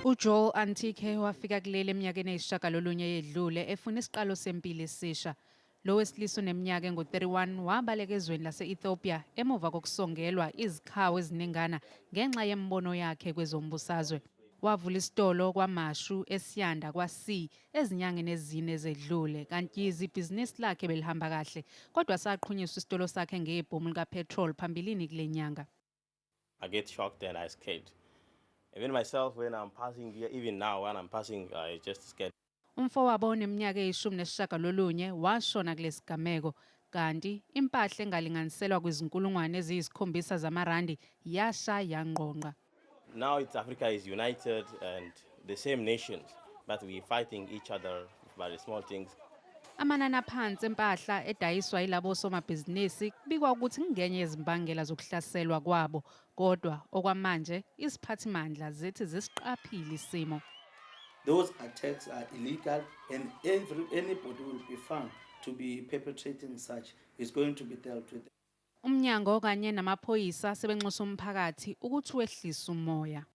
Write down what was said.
UJoel Antike wafika kuleli eminyakeni eyisishiyagalolunye eyedlule efuna isiqalo sempilo esisha. Lo wesilisa oneminyaka engu-31 wabaleka ezweni lase-Ethiopia emuva kokusongelwa izikhawu eziningana ngenxa yemibono yakhe kwezombusazwe. Wavula isitolo KwaMashu eSiyanda kwa-C ezinyangeni ezine ezedlule, kanti yize ibhizinisi lakhe belihamba kahle, kodwa saqhunyiswa isitolo sakhe ngebhomu likapetrol phambilini kule nyanga. I get shocked and I scared. Even myself, when I'm passing here, even now when I'm passing, I just scared. Umfowabo oneminyaka eyishumi nesishiyagalolunye washona kulesigameko, kanti impahla engalinganiselwa kwizinkulungwane eziyisikhombisa zamarandi yasha yangqongqa. Now it's Africa is united and the same nations, but we fighting each other by the small things. Amanani aphansi empahla edayiswa yilabo somabhizinisi kubikwa ukuthi kungenye yezimbangela zokuhlaselwa kwabo, kodwa okwamanje iziphathimandla zithi zisiqaphile isimo. Those attacks are illegal and anybody will be found to be perpetrating such is going to be dealt with. Umnyango kanye namaphoyisa sebenxusa umphakathi ukuthi wehlise umoya.